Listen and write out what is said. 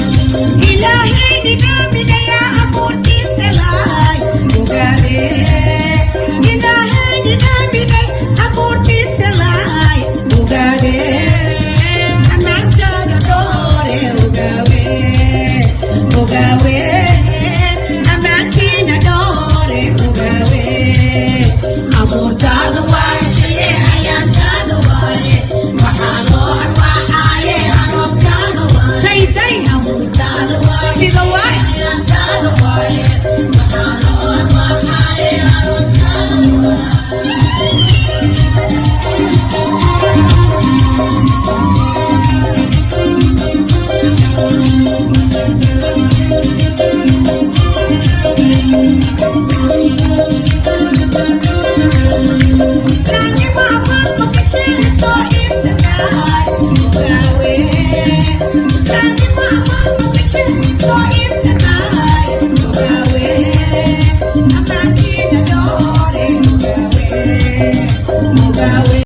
Ilaahay nidaamigaya abuurtiisa lahay ogaade. Ilaahay nidaamigay abuurtiisa lahay ogaade. Ammaantaada dhoore ogaawe, ogaawe. Ammaankiina dhoore ogaawe. Abuurtaada waa shaye, ayaantaada waaye, waxaa loo arwaaxaaye arooskaada waaye. Dayday abuurtaada waaye, sida waaye, ayaantaada waaye, waxaa loo arwaaxaaye arooskaada waaye. Islaamnimo amaan maqasheen soo iibsanaay ogaawe. Islaamnimo amaan maqasheen soo